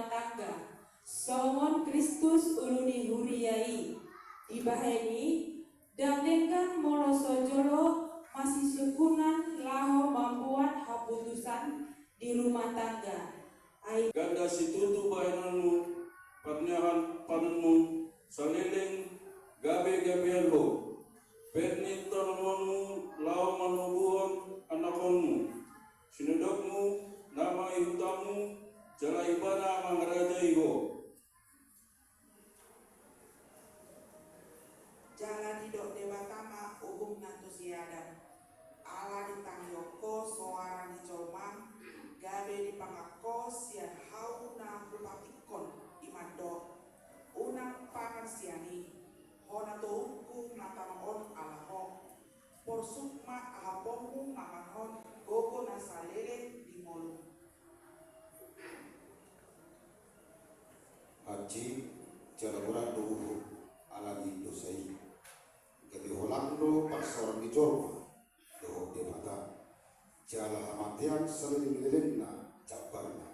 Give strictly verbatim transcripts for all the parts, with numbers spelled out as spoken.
tangga, songon Kristus ulu ni huria i. Dibahen i, ndang denggan molo so jolo masisungkunan laho mambuat haputusan di rumah tangga. Ai ganda situtu bahenonmu, parniahan panonmu, saleleng gabe gabean ho. Pet ni tanomonmu laho manoguhon anakhonmu, sinondokmu nama i hutamu, jala ibana mangarajai ho. Jala didok Debata ma uhumna tu si Adam, ala ditangihon ho soara ni jolma, gabe dipangan ho sian hau na hupatikkon, i ma mandok, unang pangan sian i. Hona toruku ma tano on ala ho. Porsuk ma ahaponmu mangan gogo na saleleng di ngolum. Hansit jala borat do uhum ala ni dosa i. Gabe holang do parsaoran ni jolma dohot Debata, jala hamatean saleleng-lelengna jambarna.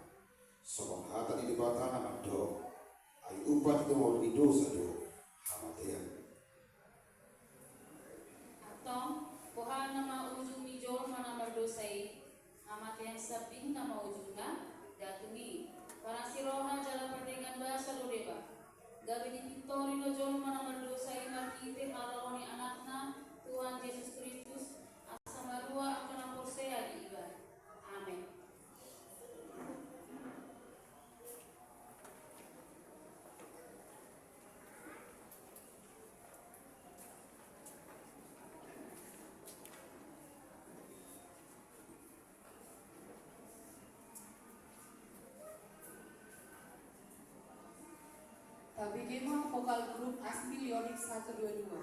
Songon hata ni Debata na mandok, ai upa ni dongor ni dosa do hamatean. Antong, boha nama ujung ni jolma na mardosa i? Hamatean sambing nama ujungna. Datung i, panas ni roha jala pardenggan basa do deba. Gabe dipintori do jolma na mardosa i marhite harajaon ni Anakna, Tuhan Jesus Kristus, asa marua angka na porsea di Ibana. Amen. Tabege ma vokal grup Asli Lionik satu dua dua.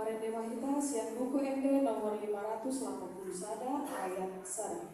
Ende ma hita sian Buku Ende nomor lima ratus delapan puluh sada, ayat sada.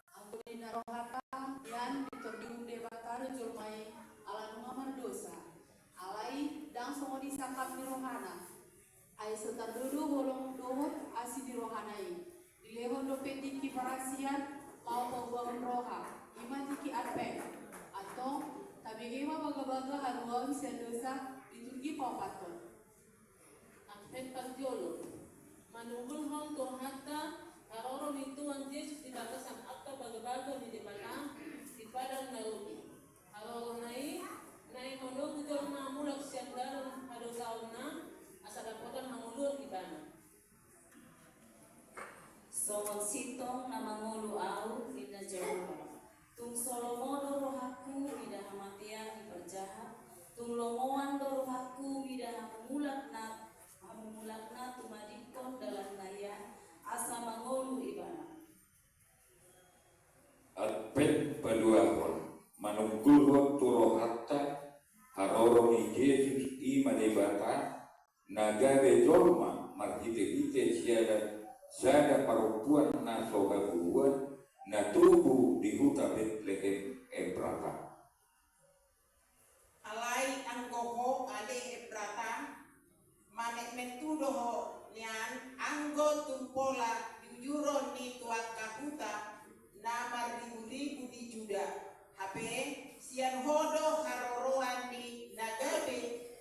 Anggo di na rohanta, nian ditordium Debata do jolma i ala nunga mardosa. Alai ndang songon i sangkap ni rohana. Ai so tardodo holong dohot asi ni rohana i. Dilehon dope tingki parasian laho paubahon roha, i ma tingki Advent. Antong, tabege ma bagabaga haluaon sian dosa, liturgi paopathon. Advent parjolo. Manunggulhon tu rohanta haroro ni Tuhan Jesus di bagasan angka bagabaga ni Debata di Padan na Robi. Harorona i naeng manogu jolma mulak sian dalan hadosaonna, asa dapotan hangoluan ibana. Songon sintong na mangolu ahu, ninna Jahowa. Tung so lomo do rohangku mida hamatean ni parjahat, tung lomoan do rohangku mida hamumulak na, hamumulak na tumadingkon dalan na hian, asa mangolu ibana. Advent paduahon, manunggulhon tu rohanta haroro ni Jesus i ma Debata, na gabe jolma marhitehite sian sada parompuan na so haguruan, na tubu di huta Betlehem Eprata. Alai anggo ho ale Eprata, manekmen tu do ho nian, anggo tung pola di ujuron ni tu angka huta na marriburibu di Juda. Hape sian ho do haroroan ni na gabe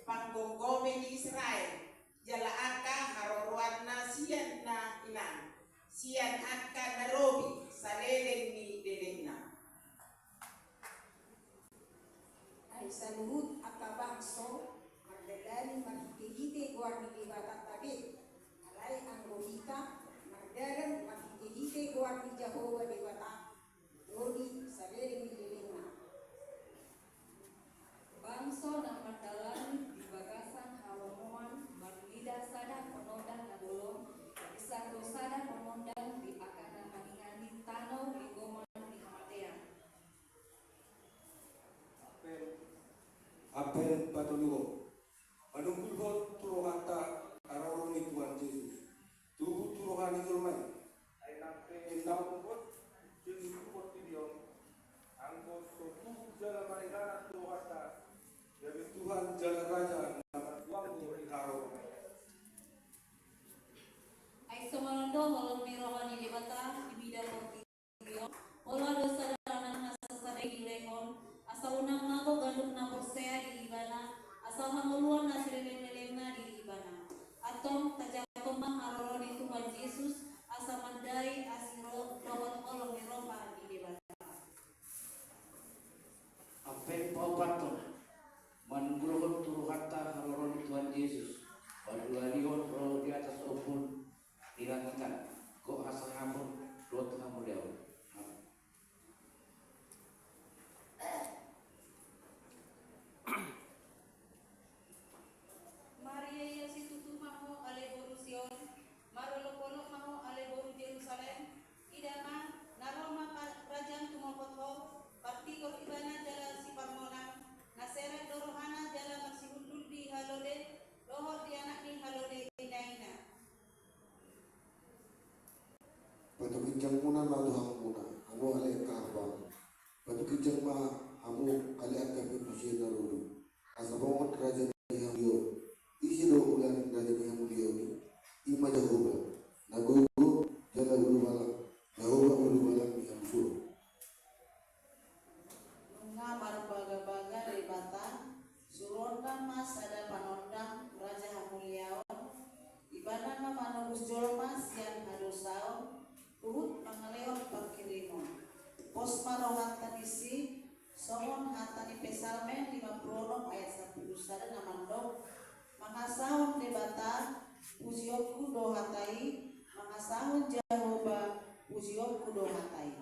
panggomgomi ni Israel, jala angka haroroanna sian na hinan, sian angka na robi saleleng ni lelengna. Ai saluhut angka bangso mardalani marhitehite goar ni Debatanta be, alai anggo hita mardalan marhitehite goar ni Jahowa Debata, dodi saleleng ni lelengna. Bangso na mardalani di bagasan halomoan marnida sada honondan na bolon, bisa do sada honondan di angka na maningani tano di goman ni hamatean. Advent, Advent patoluhon. Manunggulhon tu rohanta haroro ni Tuhan Jesus. Tubu tu roha ni jolma i. Ai nang pe naung bot, Jesus tu portibi on. Anggo so tubu jala maringanan tu rohanta, gabe Tuhan jala Raja na martuaon di haroro. Ai songon on do holong ni roha ni Debata di mida portibi. Pola do sada anak na sasada i dilehon, asa unang mago ganup na porsea di ibana, asa hangoluan na saleleng ni Ibana ma sada panondang, raja hamuliaon, ibana ma manobus jolma sian hadosaon, huhut mangalehon pangkirimon. Pos ma rohanta disi, songon hata ni Psalmen lima pulu onom ayat sampulu sada na mandok, mangasahon Debata, pujionku do hata i, mangasahon Jahowa, pujionku do hata i.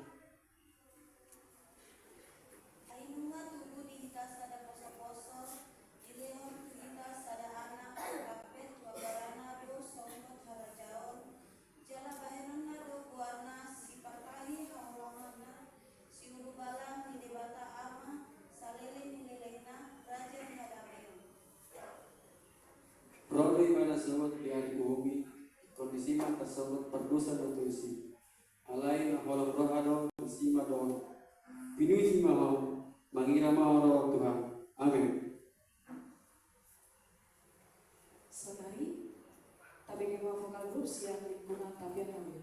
Ai nunga tubu di hita sada posoposo, dilehon tu hita sada anak, hape tu abarana do songgot harajaon, jala bahenonna do goarna sipartahi haholongonna, siulubalang ni Debata Ama, saleleng ni lelengna, raja ni hadameon. Ro do ibana songgot di ari uhupi, ingkon disi ma tarsonggot pardosa do tu disi. Alai na holong roha do, disi ma dohot, pinuji ma Ho, mangira ma Ho ro Tuhan. Amen. Saonari, tabege ma vokal grup sian lingkungan Tapian Nawi.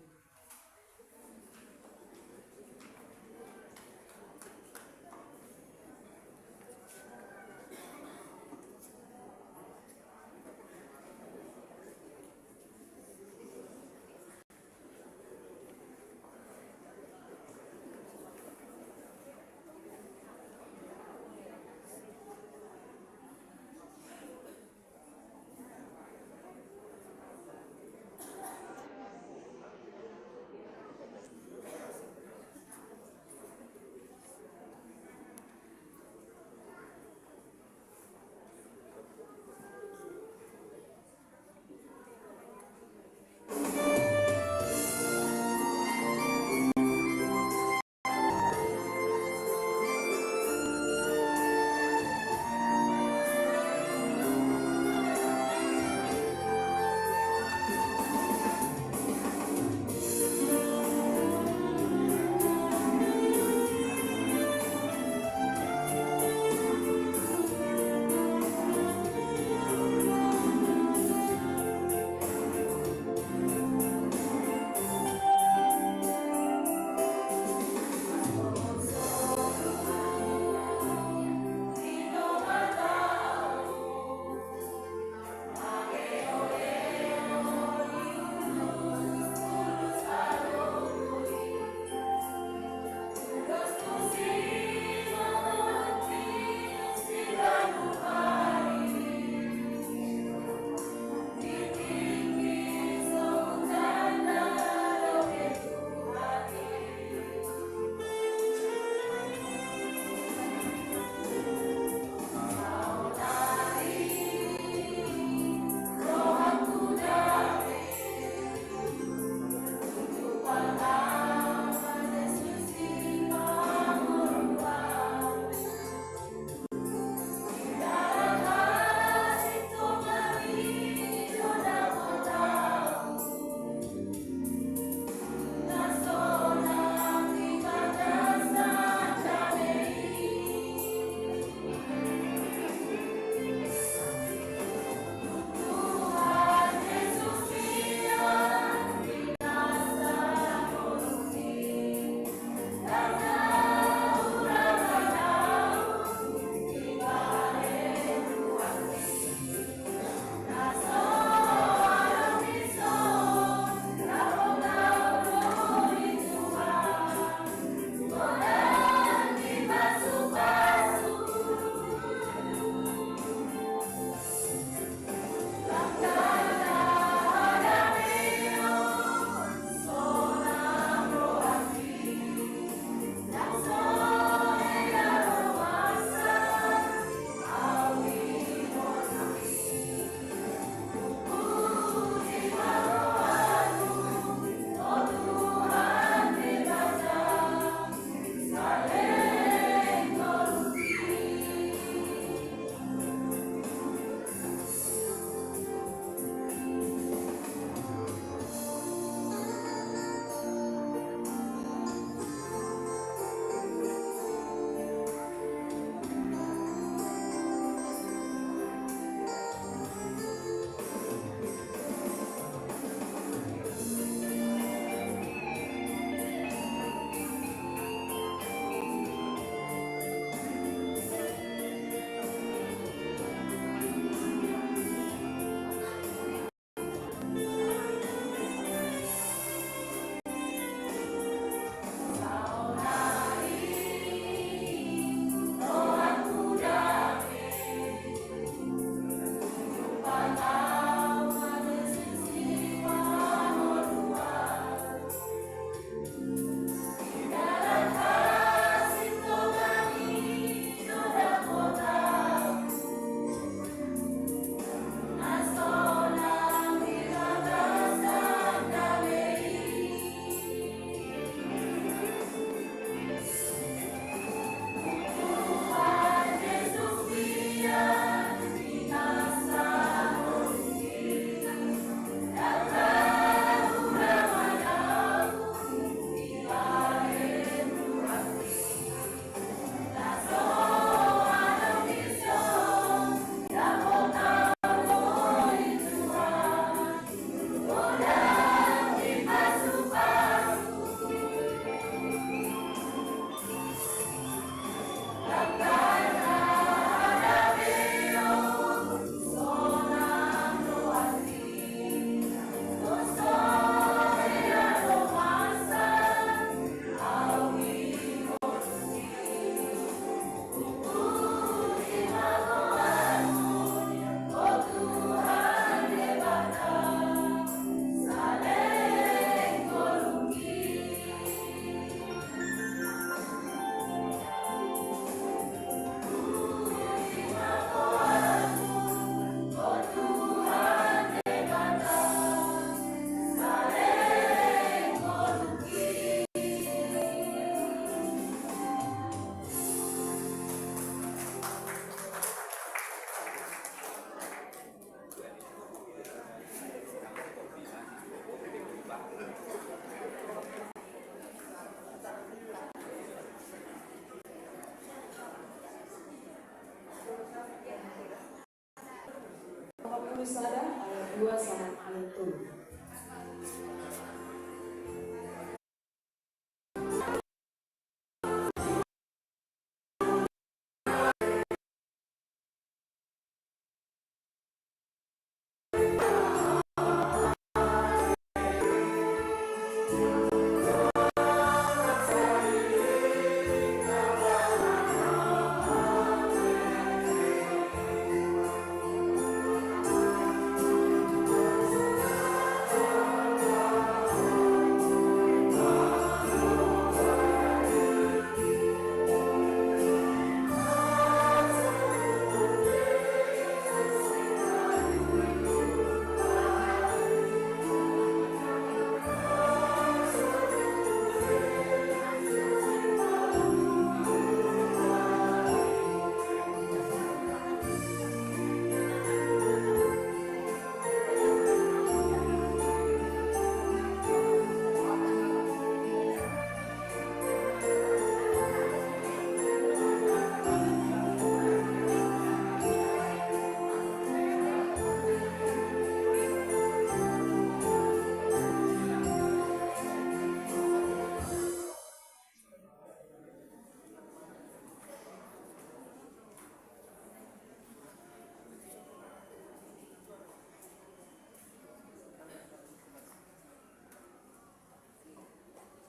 sada, ayat dua sampai ayat tolu.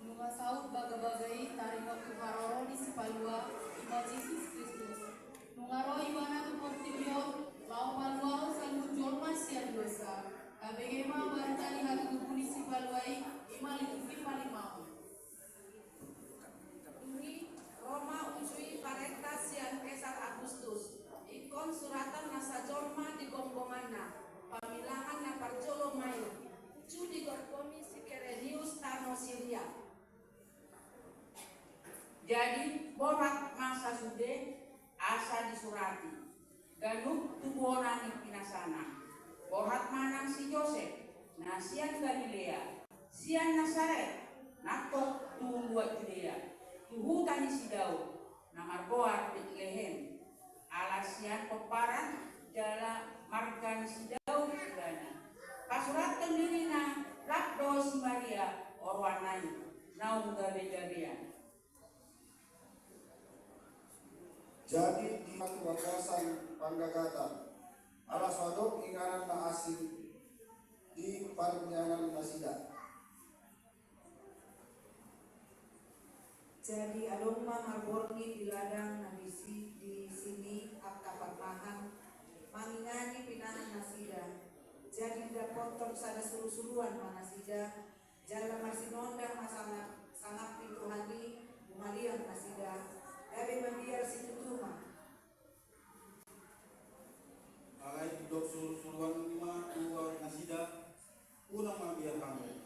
Nunga saut bagabaga i taringot tu haroro ni Sipalua, i ma Jesus Kristus. Nunga ro Ibana tu portibi on, laho paluahon saluhut jolma sian dosa. Tabege ma barita ni hatutubu ni Sipalua i, i ma liturgi palimaon. Dung i ro ma uju i parenta sian Kesar Agustus, ingkon suratan na sajolma di gomgonganna, pamilangan na parjolo ma i, uju di gorgomi si Kirenius tano Siria. Jadi borhat ma sasude asa disurati ganup tubuhon ni pinasana. Borhat ma nang si Josep, na sian Galilea, sian Nasaret, nangkok tu luat Judea, tu huta ni si Daud, na margoar Betlehem. Ala sian pomparan jala marga ni si Daud ibana. Pasurathon dirina rap do si Maria, oroanna i, naung gabegabean. Jadi di bagasan panggagatan, ala so adong inganan na asing di parniangan nasida. Jadi adong ma marborngin di ladang na disi, disi ni angka parmahan, mangingani pinahan nasida. Jadi didapotton sada surusuruan ma nasida, jala marsinondang ma sangap, sangap ni Tuhan i, humaliang nasida, gabe mabiar situtu ma. Alai didok surusuruan i ma tu nasida, unang mabiar hamu.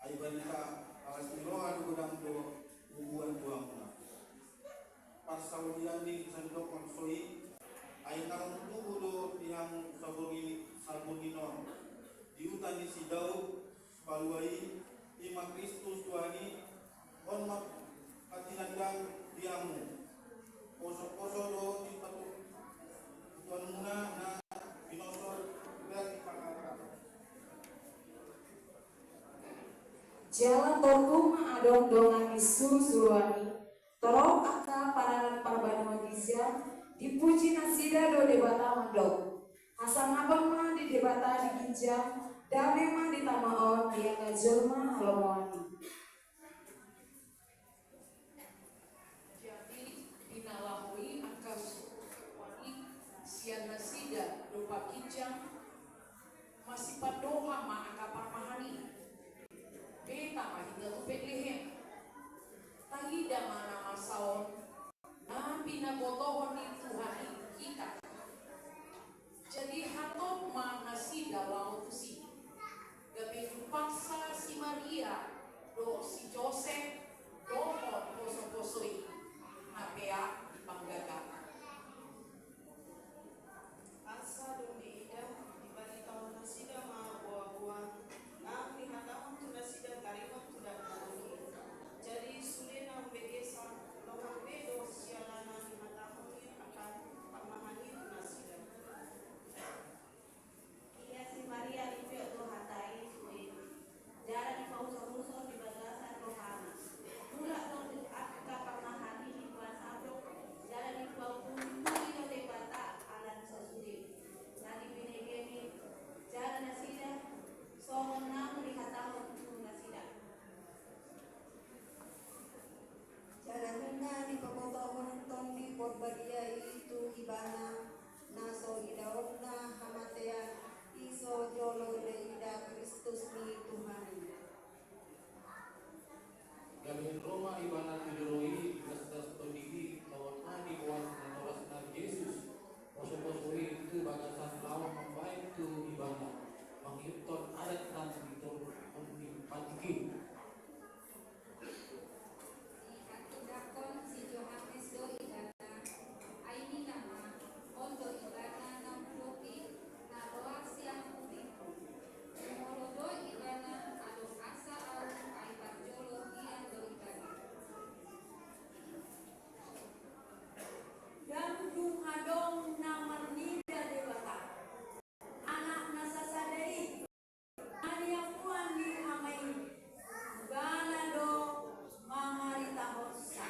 Ai barita las ni roha do godang do huboan tu hamuna. Parsaulian ni sandok marsohi, ai naung tubu do di hamu saborngin, saborngin on. Di huta ni si Daud, Palua i, i ma Kristus Tuhan i, on ma patinandang di hamu. Posoposo do di patu-, patuanmuna na pinosor, berarti pangalaman. Jala tortu ma adong dongan ni surusuruan i, torop angka pananan parbanua ginjang, dipuji nasida do Debata mandok: Hasangapon ma di Debata di ginjang, dame ma di tano on di angka jolma halomoan i. Jadi di na laho i angka surusuruan i sian nasida dompak ginjang, masipandohan ma angka parmahan i: Beta ma hita tu Betlehem, tarida ma na masa on, na pinabotohon ni Tuhan i hita. Jadi hatop ma nasida laho tusi. Gabe dipaksa si Maria dohot si Josep dohot posoposo i, hape dipanggagat. Asa dung diida, dibaritahon nasida ma boaboa naung dihatahon tu nasida taringot tu dakdanak i. Jadi sude na umbegesa, lohot be do siala na dihatahon i. Ton adat dan ritual on ni Pantiki. Dihatindangkon si Johannes do ibana, ai ninna ma, on do ibana na huboto, na loas sian hubingku. Humolo do ibana, adong asa ahu, ai parjolo hian do ibana. Ndang dung adong na marnida Debata, Anak na sasada i, na niakuan ni Ama i, Ibana do mamaritahonsa.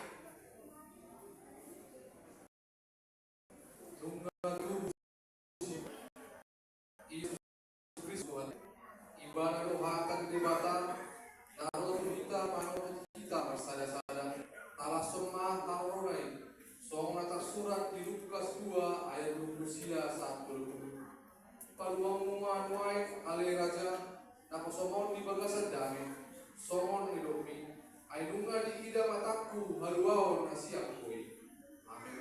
Nunga tubu si Jesus Kristus Tuhan, Ibana do hata ni Debata, na ro tu hita manogot hita marsadasada. Talashon ma harorona i, songon na tarsurat di Lukas dua ayat dua pulu sia sahat tolu pulu. Paluangmu ma nuaeng ale Raja, naposomu on di bagasan dame, songon nidokmi, ai nunga diida matangku haluaon na sian Ho i. Amen.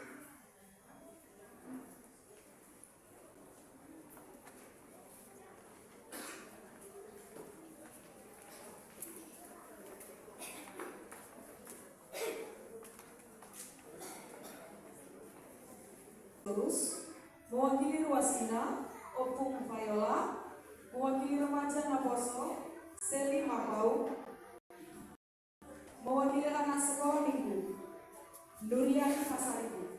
Terus, mewakili ruas ina, Ompung Viola, mewakili remaja naposo, Seli Mapau, mewakili anak sekolah minggu, Nurian Pasaribu.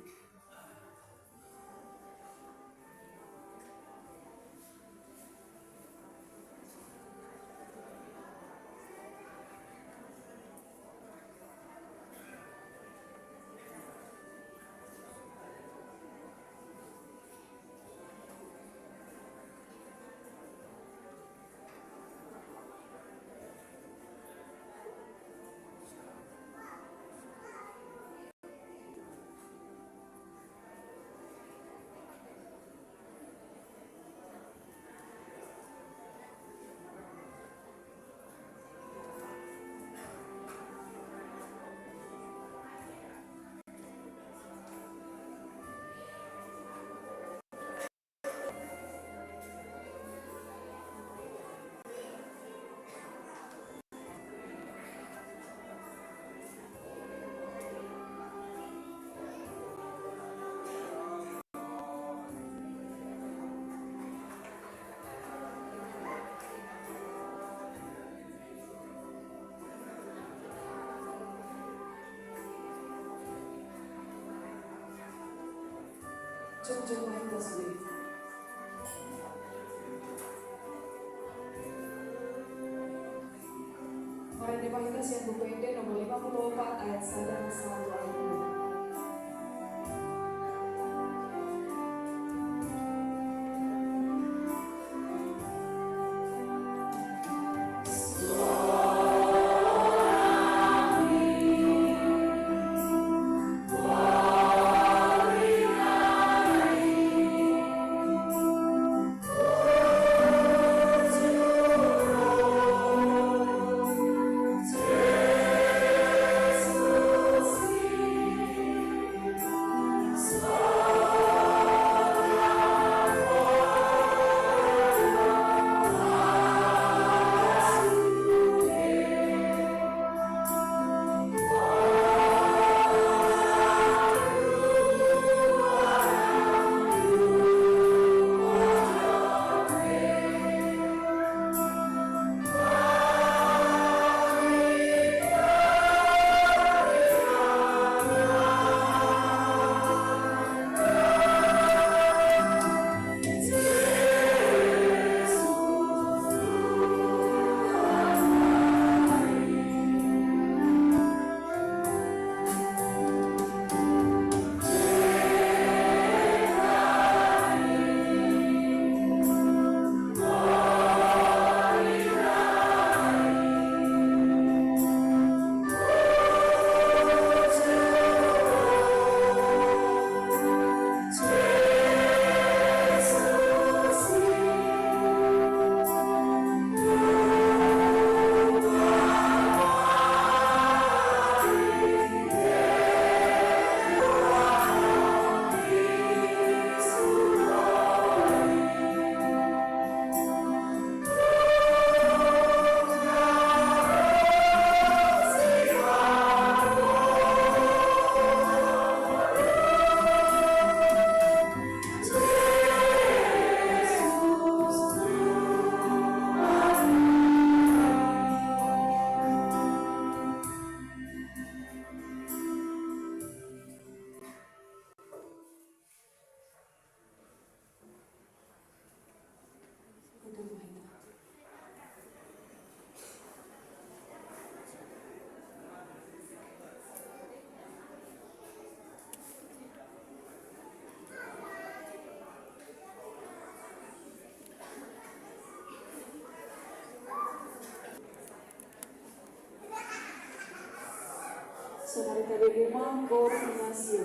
Jongjong ma hita sude. Marende ma hita sian Buku Ende nomor lima puluh opat ayat sada sahat tu ayat dua. Sekretariat Umum Koordinasi.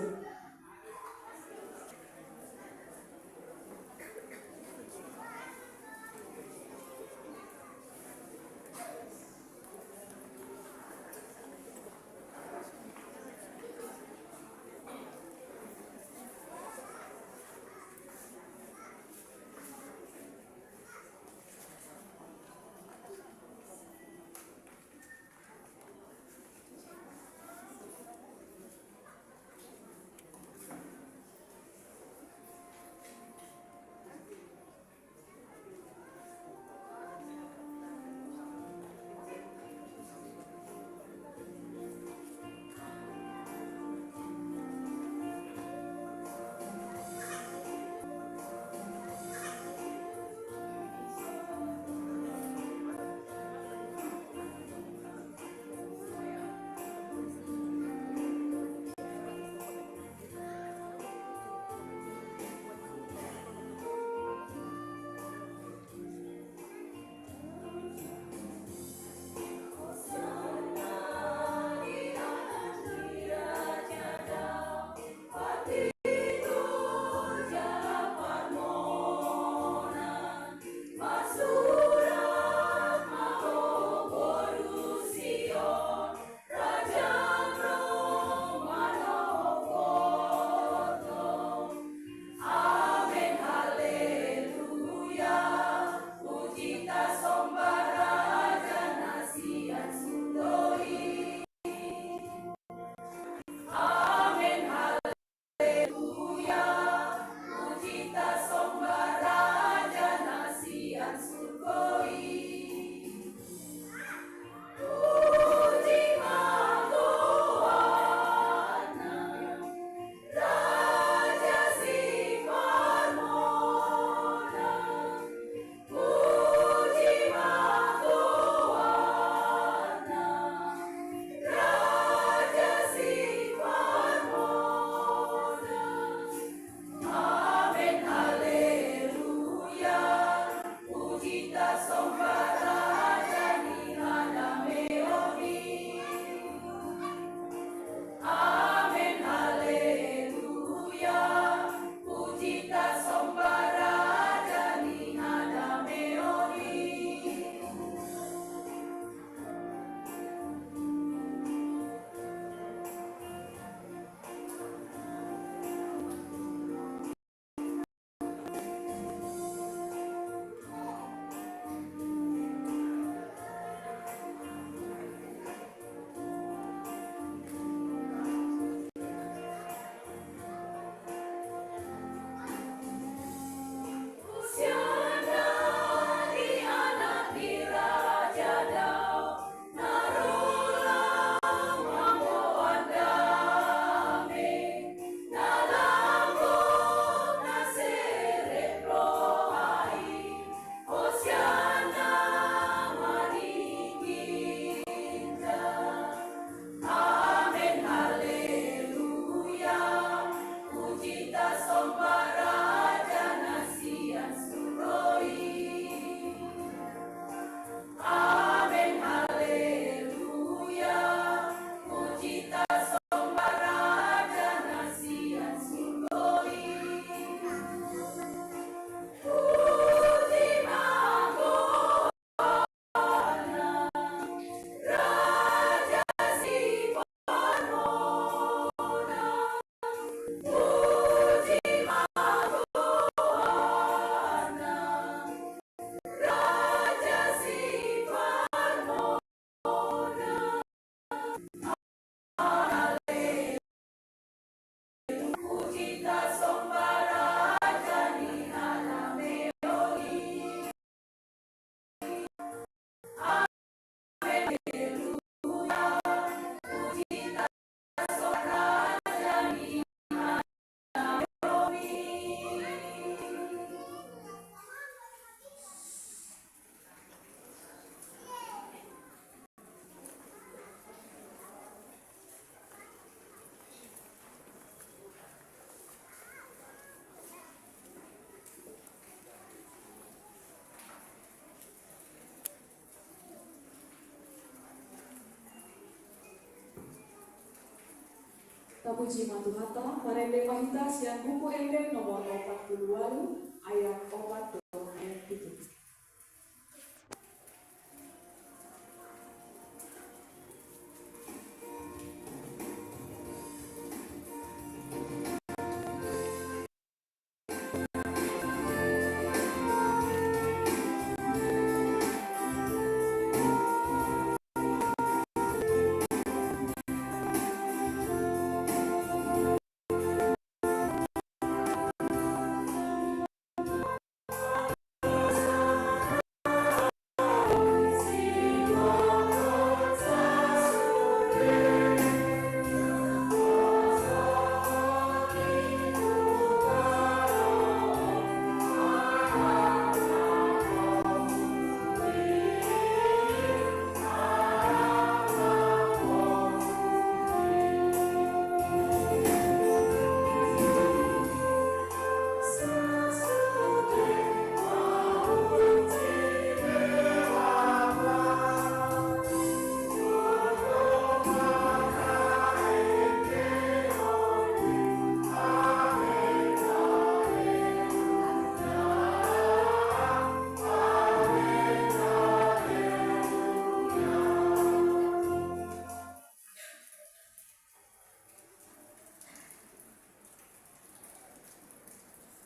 Tapuji ma Tuhanta, marende ma hita sian Buku Ende nomor opat pulu ualu, ayat opat dohot ayat pitu.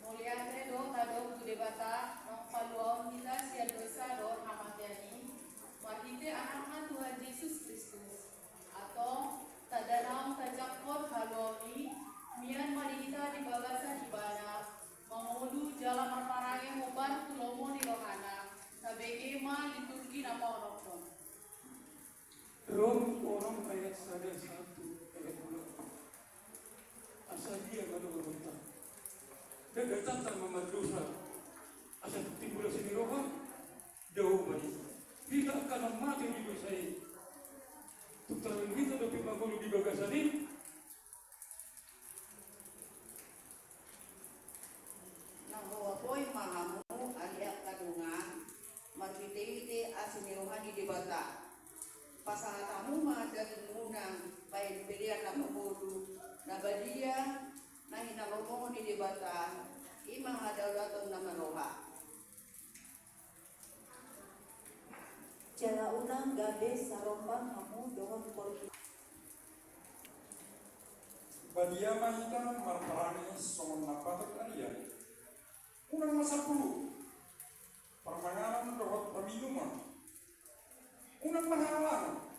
Mauliate do tadok tu Debata, naung paluahon hita sian dosa dohot hamatean i, marhite Anakna Tuhan Jesus Kristus. Antong, tanda naung tajangkon haluaon i, mian ma di hita di bagasan Ibana, mangolu jala marparange hombar tu lomo ni rohana, tabege ma liturgi na paonomhon. Rom onom ayat sada sahat tu ayat dua. Asa dia ma do rohanta? Dang hita ma mardosa asa timbul asi ni roha? Dao ma i. Hita angka na mate di dosa i, tung taringot hita dope mangolu di bagasan i? Na hohom ma hamu ale angka dongan, marhitehite asi ni roha ni Debata. Pasahat hamu ma dagingmuna bahen pelean na mangolu, na badia, na hinalomohon ni Debata, i ma hadaulaton na marroha. Jala unang gabe sarombang hamu dohot portibi. Badia ma hita marparange songon na patut na liat. Unang marsapulu parmanganan dohot parminuman. Unang marhahalangan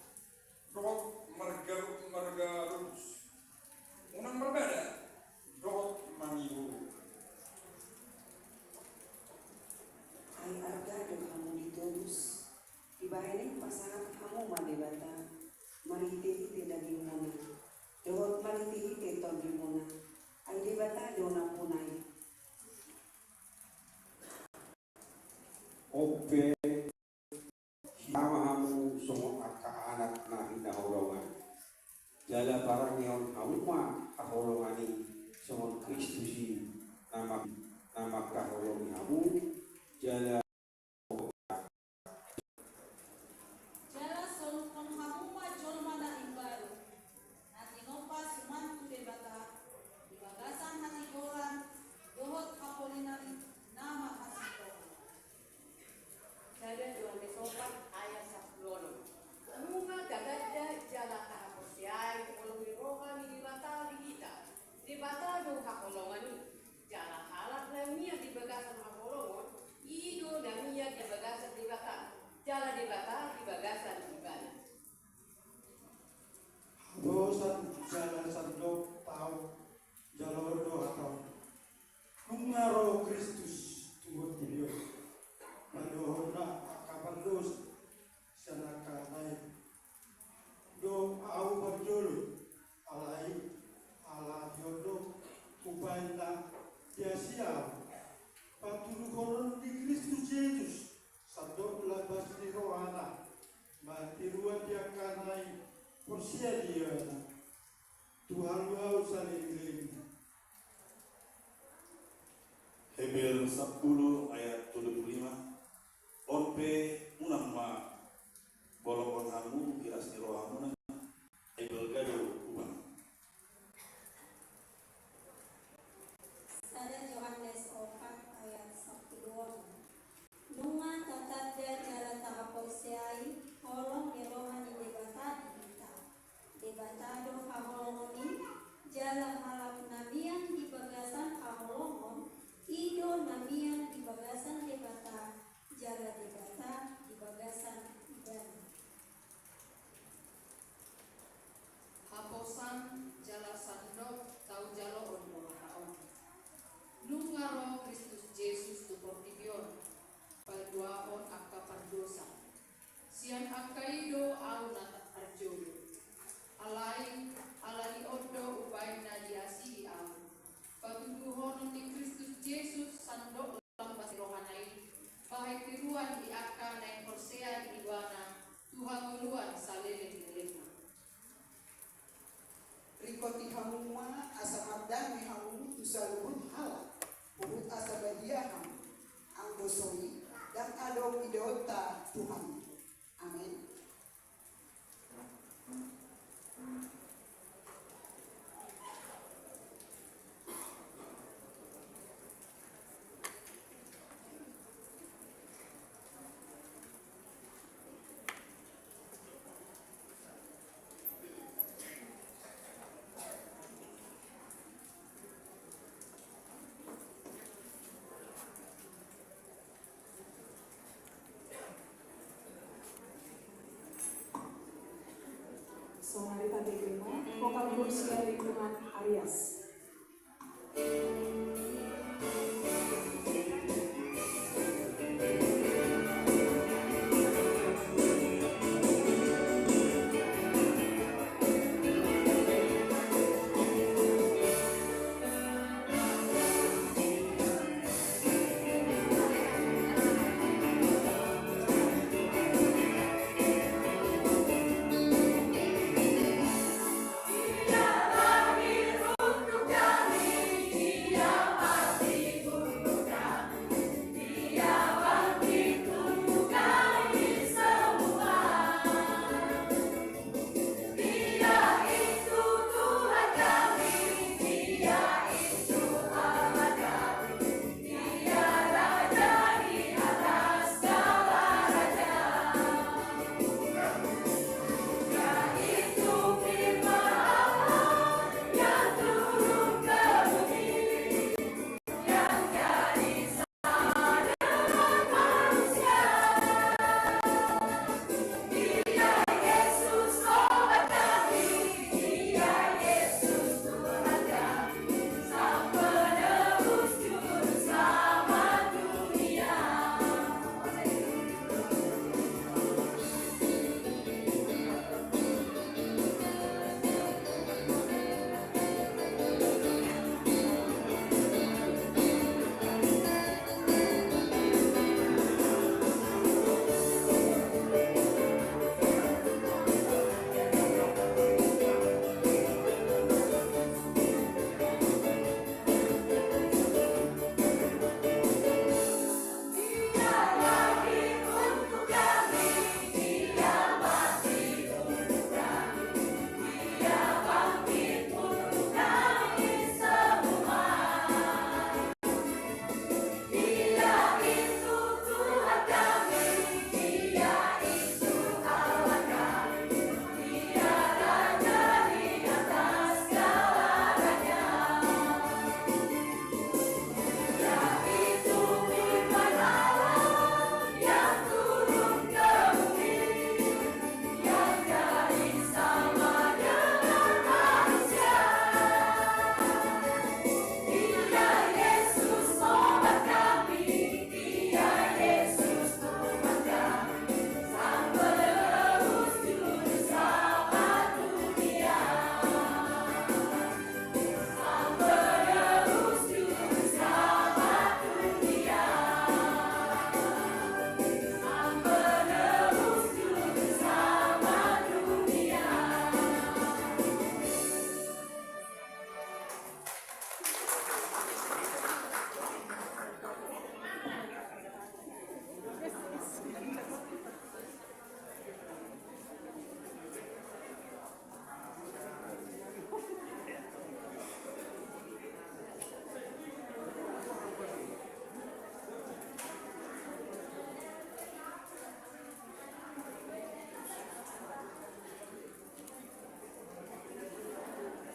dohot marga, marga rupus. Unang marbada dohot mangihurup. Ai arga do hamu ditobus, dibahen i pasahat hamu ma Debata marhitehite dagingmuna dohot marhitehite tondimuna. Ai Debata do nampuna i. On pe, hita ma hamu songon angka anak na hinaholongan. Jala parangehon hamu ma haholongan i songon Kristus i na ma-, na mangkaholongi hamu, jala Jala solukhon hamu ma jolma na imbaru, na tinompa suman tu Debata, di bagasan hatigoran dohot hapolenan na marhasintongan. Sada Johannes opat ayat sampulu onom. Nunga tagada jala tahaporseai holong ni roha ni Debata di hita. Debata do haholongan i. Jala halak na mian di bagasan haholongon, i do na mian di bagasan Debata, jala Debata di bagasan ibana. Haposan jala sandok taon, jalo do hataon. Nunga ro Kristus tu portibi on, mandohonna angka pardosa sian angka na i. Dong ahu parjolo, alai ala di on do hubaen na diasian ahu. Patuduhonon ni Kristus Jesus, sandok lambas ni rohana, matiruan di angka na i porsea di ibana. Tu haluaon saleleng-lelengna. Heber sampulu ayat tolu pulu lima. On pe unang ma bolonghon hamu di asi ni rohamuna, ai balga do hubang. Tuhan. Amin. Sonari tadi terima vokal kursi dari lingkungan Arias.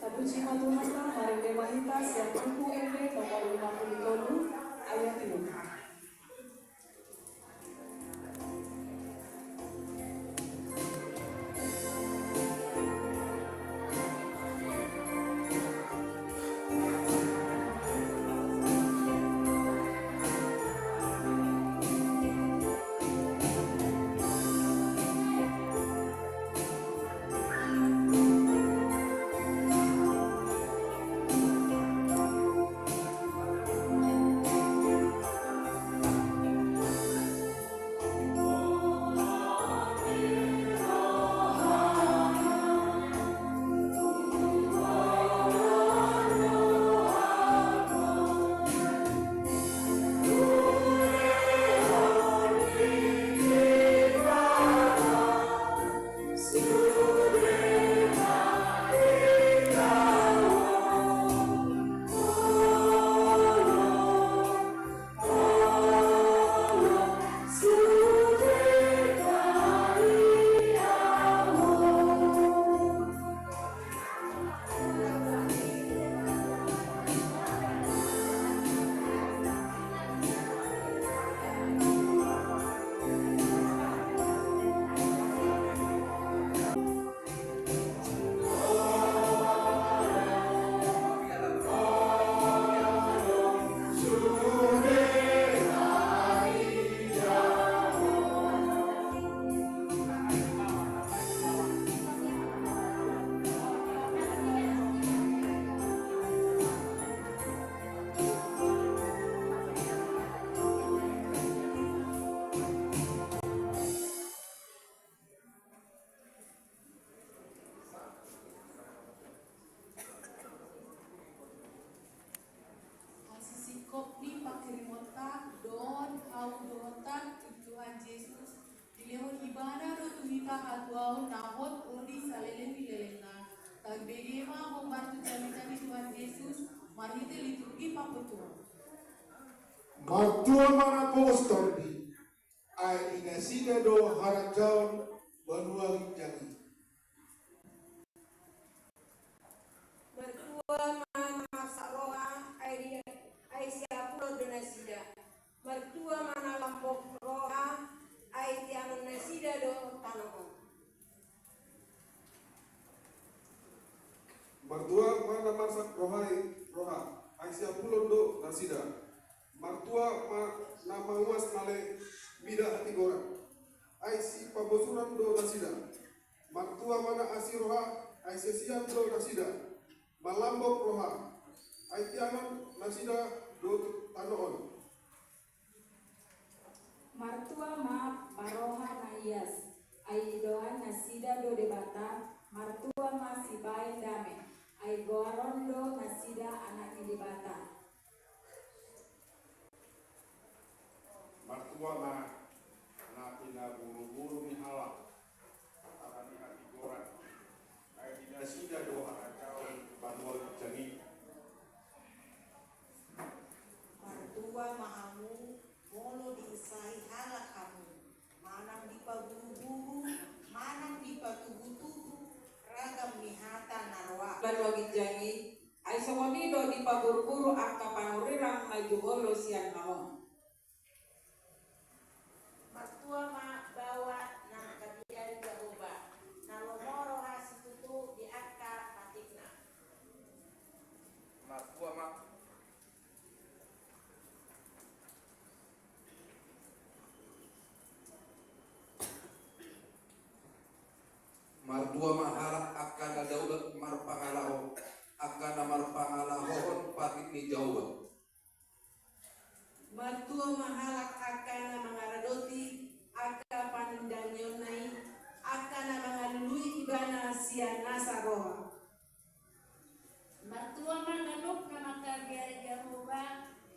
Tapuji ma Tuhan, marende ma hita sian Buku Ende nomor lima puluh tolu ayat lima. hatuaon na hot ro di saleleng ni lelengna. Tarbege ma hombar tu jamita ni Tuhan Jesus marhite liturgi pamoruon. Martua ma na pogos tondi, ai di nasida do harajaon banua ginjang i. Martua ma na marsak roha, ai di, ai siapulon do nasida. Martua ma na lambok roha, ai tianon nasida do tano on. Martua ma na marsak roha, ai siapulon do nasida. Martua ma na mauas male mida hatigoran, ai sipabosuran do nasida. Martua ma na asi roha, ai siasian do nasida. Malambok roha, ai tianon nasida do tano on. Martua ma baroha na ias, ai idoan nasida do Debata. Martua ma sibaen dame, ai goaron do nasida anak ni Debata. Martua ma na pinaburuburu ni halak, ala ni hatigoran, ai di nasida do harajaon banua ginjang i. Martua ma hamu molo diusahi halak hamu, manang dipaburuburu, manang dipatubutubu ragam ni hata na roa. Banua ginjang i, ai songon i do dipaburuburu angka panurirang na jumolo sian hamu. Martua ma baoa na mangkabiari Jahowa, na lomo roha situtu di angka patikna. Martua ma Martua ma halak angka na daulat marpangalaho, angka na marpangalahohon patik ni Jahowa. Martua ma halak angka na mangaradoti angka panundanionna i, angka na mangalului ibana sian nasa roha. Martua ma ganup na mangkabiari Jahowa,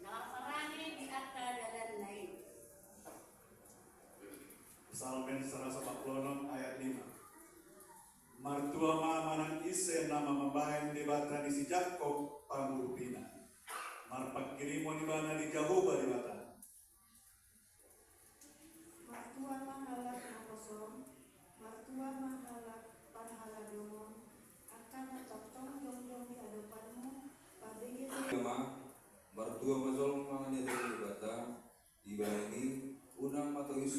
na marparange di angka dalanna i. Psalmen saratus opat pulu onom ayat lima. Martua ma manang ise na mambahen Debata ni si Jakkob pangurupina. Marpanghirimon ibana di Jahowa Debata. Martua ma halak na poso, martua ma halak parhaladohon, angka na tongtong jongjong di adopanmu, pabege ma. Martua ma jolma na didok Debata, dibahen i